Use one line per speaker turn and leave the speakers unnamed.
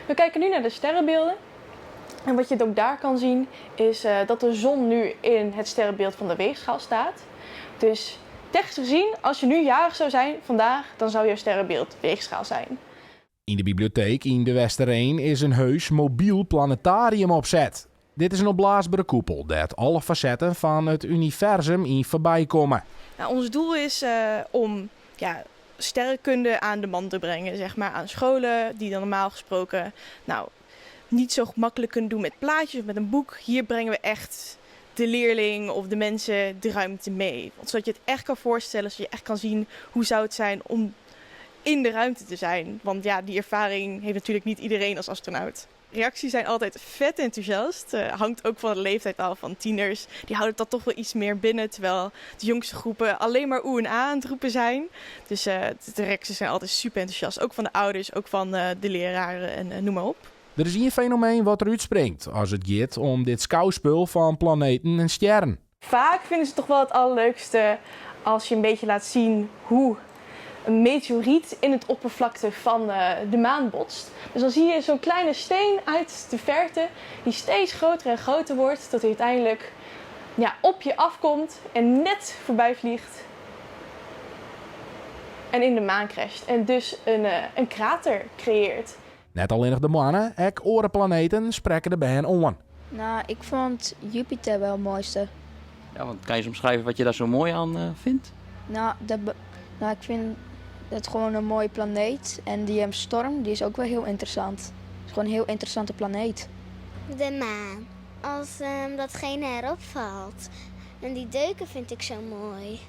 We kijken nu naar de sterrenbeelden. En wat je ook daar kan zien is dat de zon nu in het sterrenbeeld van de weegschaal staat. Dus technisch gezien, als je nu jarig zou zijn vandaag, dan zou jouw sterrenbeeld weegschaal zijn.
Yn de biblioteek yn De Westereen is in heus mobyl planetarium opset. Dit is in opblaasbere koepel dêr't alle fasetten fan it universum yn foarby komme.
Nou, ons doel is om, ja, sterrenkunde aan de man te brengen, zeg maar, aan scholen die dan normaal gesproken, nou, niet zo makkelijk kunnen doen met plaatjes of met een boek. Hier brengen we echt de leerling of de mensen de ruimte mee. Want zodat je het echt kan voorstellen, zodat je echt kan zien hoe zou het zijn om in de ruimte te zijn. Want ja, die ervaring heeft natuurlijk niet iedereen als astronaut. Reacties zijn altijd vet enthousiast. Hangt ook van de leeftijd af van tieners. Die houden dat toch wel iets meer binnen. Terwijl de jongste groepen alleen maar oe en a aan het roepen zijn. Dus de reacties zijn altijd super enthousiast. Ook van de ouders, ook van de leraren en noem maar op.
Der is ien fenomeen wat derút springt as it giet om dit skouspul fan planeten en stjerren.
Vaak vinden ze het toch wel het allerleukste als je een beetje laat zien hoe een meteoriet in het oppervlakte van de maan botst. Dus dan zie je zo'n kleine steen uit de verte die steeds groter en groter wordt tot hij uiteindelijk, ja, op je afkomt en net voorbij vliegt en in de maan crasht en dus een krater creëert.
Net allinnich de moanne, ek oare planeten sprekke de bern oan.
Nou, ik vond Jupiter wel het mooiste.
Ja, want kan je eens omschrijven wat je daar zo mooi aan vindt?
Nou, nou, ik vind het gewoon een mooie planeet. En die storm, die is ook wel heel interessant. Het is gewoon een heel interessante planeet.
De maan. Als datgene erop valt. En die deuken vind ik zo mooi.